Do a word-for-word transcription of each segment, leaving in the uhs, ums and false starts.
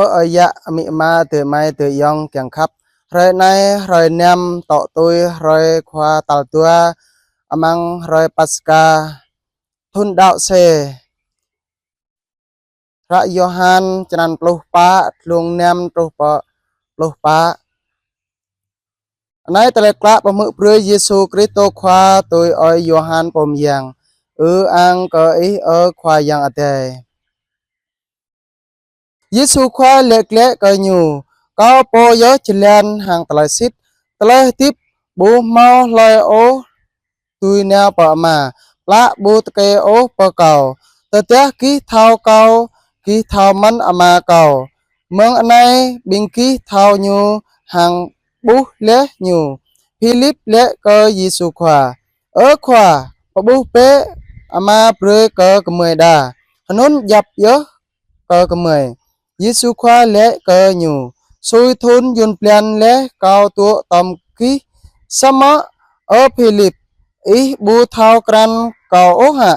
Ơ ơi yă, amĭ ama, adơi amai, adơi ayŏng kiăng khăp. Hrơi anai, hrơi năm, tŏ tui hrơi khua tal dua, amăng hrơi Paskha, thun đăo sĕ. Hră Yôhan črăn pluh pă, tlung năm truh pơ pluh pă. Anai tơlơi klă pơhmư̆ brơi Yêsu Kristô Khua tui ơi Yôhan pô mơyang. Ư ang kơ Ih, ơ Khua Yang Adai. Yêsu Khua laĭ glaĭ kơ ñu: Kâo pô yơh jơlan hăng tơlơi sĭt, tơlơi hơdip. Ƀu hmâo hlơi ôh dưi nao pơ Ama, plă ƀu tơkê ôh pơ Kâo. Tơdah gih thâo Kâo, gih thâo mơ̆n Ama Kâo. Mơ̆ng anai ƀing gih thâo Ñu hăng ƀuh laih Ñu. Philip laĭ kơ Yêsu Khua: Ơ Khua, pơƀuh bĕ Ama brơi kơ gơmơi đa, hơnŭn djăp yơh kơ gơmơi. Yêsu Khua laĭ kơ ñu: Sui thun yŭn blan laih Kâo dŏ tŏm gih, samơ̆, ơ Philip, ih ƀu thâo krăn Kâo ôh hă?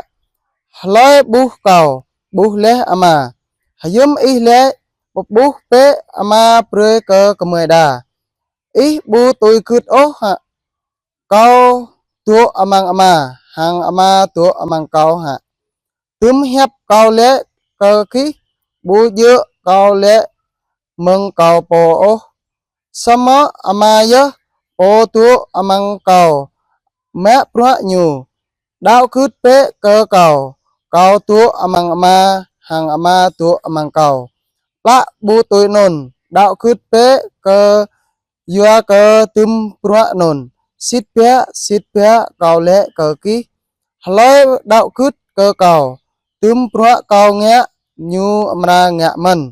Hlơi ƀuh Kâo, ƀuh laih Ama. Hiư̆m ih laĭ: Pơƀuh bĕ Ama brơi kơ gơmơi đa? Ih ƀu tui gưt ôh hă Kâo dŏ amăng Ama, hăng Ama dŏ amăng Kâo hă? Dŭm hiăp Kâo laĭ kơ gih, ƀu djơ̆ Kâo laĭ mơ̆ng Kâo pô ôh, samơ̆ Ama yơh pô dŏ amăng Kâo mă bruă Ñu. Đăo gưt bĕ kơ Kâo, Kâo dŏ amăng Ama, hăng Ama dŏ amăng Kâo. Plă ƀu tui anŭn, đăo gưt bĕ kơ yua kơ dŭm bruă anŭn. Sĭt biă, sĭt biă Kâo laĭ kơ gih: Hlơi đăo gưt kơ Kâo, dŭm bruă Kâo ngă, ñu amra ngă mơ̆n,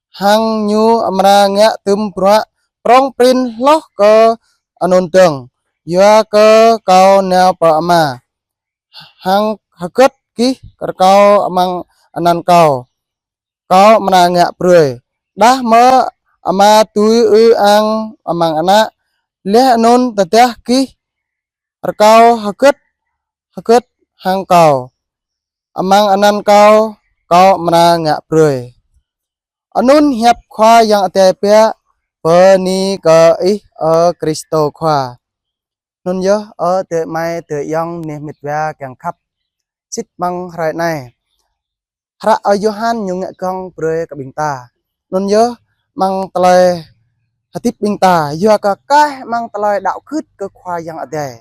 hăng ñu amra ngă dŭm bruă prŏng prin hloh kơ anŭn dơ̆ng, yua kơ Kâo nao pơ Ama. Hăng hơgĕt gih rơkâo amăng anăn Kâo, Kâo amra ngă brơi. Đah mơ̆ Ama dưi ư ang amăng Ană, laih anŭn tơdah gih rơkâo hơgĕt hơgĕt hăng Kâo amăng anăn Kâo, Kâo amra ngă brơi. Anŭn hiăp Khua Yang Adai biă. Bơni kơ Ih, ơ Kristô Khua. Anŭn yơh, ơ adơi amai, adơi ayŏng, neh met wa kiăng khăp. Sĭt amăng hrơi anai, hră ơi Yôhan ñu ngă gơ̆ng brơi kơ ƀing ta. Anŭn yơh, amăng tơlơi hơdip ƀing ta, yua kơ kaih amăng tơlơi đăo gưt kơ Khua Yang Adai.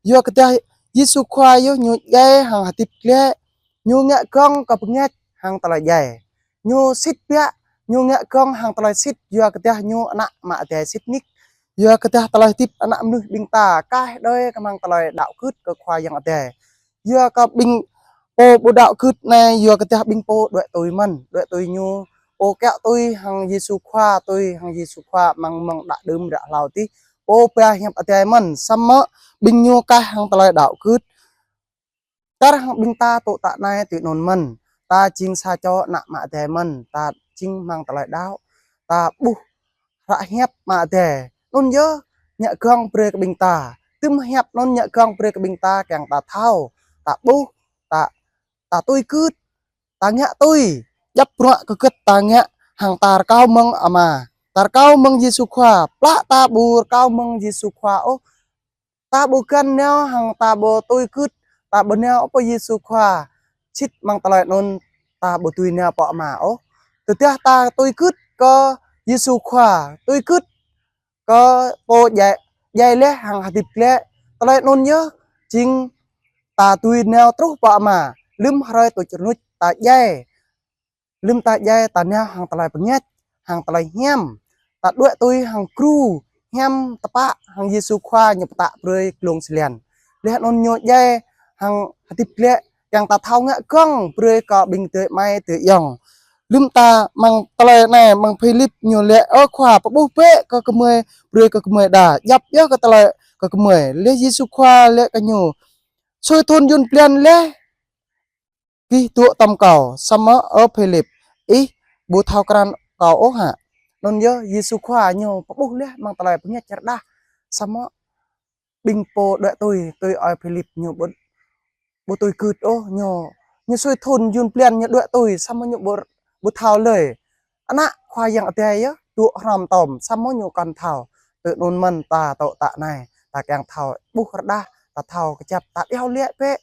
Yua kơ tơdah Yêsu Khua yơh Ñu djai hăng hơdip glaĭ, Ñu ngă gơ̆ng kơ bơngač hăng tơlơi djai. Ñu sĭt biă, Ñu ngă gơ̆ng hăng tơlơi sĭt, yua kơ tơdah Ñu Ană Ama Adai sĭt nik. Yua kơ tơdah tơlơi hơdip ană mơnuih ƀing ta, kaih đơi kơ amăng tơlơi đăo gưt kơ Khua Yang Adai. Yua kơ ƀing pô ƀu đăo gưt anai, yua kơ tơdah ƀing pô đuaĭ tui mơ̆n, đuaĭ tui ñu, pô kiaŏ tui hăng Yêsu Khua, tui hăng Yêsu Khua amăng mơ̆ng đă đưm đă hlâo adih, pô ba hiăp Adai mơ̆n, samơ̆ ƀing ñu kaih hăng tơlơi đăo gưt. Kar hăng ƀing ta tŏ tă anai tui anŭn mơ̆n, ta jing sa čô ană Ama Adai mơ̆n, ta jing amăng tơlơi đăo, ta ƀuh hră hiăp Ama Adai. Anŭn yơh ngă gơ̆ng brơi kơ ƀing ta. Dŭm hiăp anŭn ngă gơ̆ng brơi kơ ƀing ta kiăng ta thâo, ta ƀuh, ta, ta tui gưt, ta ngă tui. Djăp bruă hơgĕt ta ngă hăng ta rơkâo mơ̆ng Ama, ta rơkâo mơ̆ng Yêsu Khua. Plă ta ƀu rơkâo mơ̆ng Yêsu Khua ôh, ta ƀu găn nao hăng ta ƀu tui gưt, ta ƀu nao pơ Yêsu Khua, sĭt amăng tơlơi anŭn ta ƀu dưi nao pơ Ama ôh. Tơdah ta tui gưt kơ Yêsu Khua, tui gưt kơ Pô djai, djai laih hăng hơdip glaĭ, tơlơi anŭn yơh jing ta dưi nao truh pơ Ama. Lơ̆m hrơi tuč rơnuč ta djai, lơ̆m ta djai, ta nao hăng tơlơi bơngač, hăng tơlơi hiam, ta đuaĭ tui hăng gru hiam tơpă hăng Yêsu Khua Ñu pơtă brơi glông sĭt lan. Laih anŭn Ñu djai hăng hơdip glaĭ, kiăng ta thâo ngă gơ̆ng brơi kơ ƀing adơi amai adơi ayŏng. Lơ̆m ta amăng tơlơi anai, amăng Philip ñu laĭ: Ơ Khua, pơƀuh bĕ kơ gơmơi, brơi kơ gơmơi đa, djăp yơh kơ tơlơi kơ gơmơi. Laih Yêsu Khua laĭ kơ ñu: Sui thun yŭn blan laih gih dŏ tŏm Kâo, samơ̆, ơ Philip, ih ƀu thâo krăn Kâo ôh hă? Anŭn yơh Yêsu Khua Ñu pơƀuh laih amăng tơlơi bơngač rơđah, samơ̆ ƀing pô đuaĭ tui, tui ơi Philip ñu ƀu, ƀu tui gưt ôh, ñu, ñu sui thun yŭn blan ñu đuaĭ tui, samơ̆ ñu ƀu, ƀu thâo lơi. Ană Khua Yang Adai yơh, dŏ hrŏm tŏm, samơ̆ ñu kăn thâo. Tui anŭn mơ̆n ta tŏ tă anai, ta kiăng thâo ƀuh rơđah, ta thâo kơjăp, ta iâu laĭ bĕ,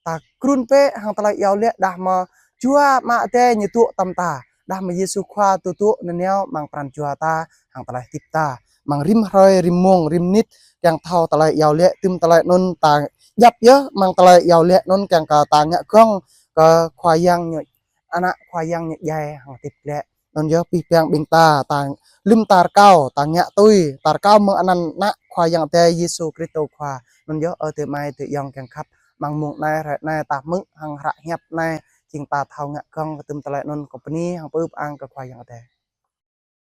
ta krŭn bĕ, hăng tơlơi iâu laĭ đah mơ̆ Jua Ama Adai ñu dŏ tŏm ta, đah mơ̆ Yêsu Khua dŏ dŏ nanao amăng pran jua ta, hăng tơlơi hơdip ta. Amăng rĭm hrơi, rĭm mông, rĭm mơnit, kiăng thâo tơlơi iâu laĭ, tơm tơlơi anŭn ta djăp yơh, amăng tơlơi iâu laĭ anŭn kiăng kơ ta ngă gơ̆ng kơ Khua Yang ñu, ană Khua Yang ñu djai hăng hơdip glaĭ. Anŭn yơh abih bang ƀing ta, ta lơ̆m ta rơkâo, ta ngă tui, ta rơkâo mơ̆ng anăn ană Khua Yang Adai Yêsu Kristô Khua. Anŭn yơh ơ adơi amai adơi ayŏng kiăng khăp, amăng mông anai, hrơi anai ta hmư̆ hăng hră hiăp anai, jing ta thâo ngă gơ̆ng kơ tơm tơlơi anŭn, kơ bơni hăng pơpŭ ang kơ Khua Yang Adai.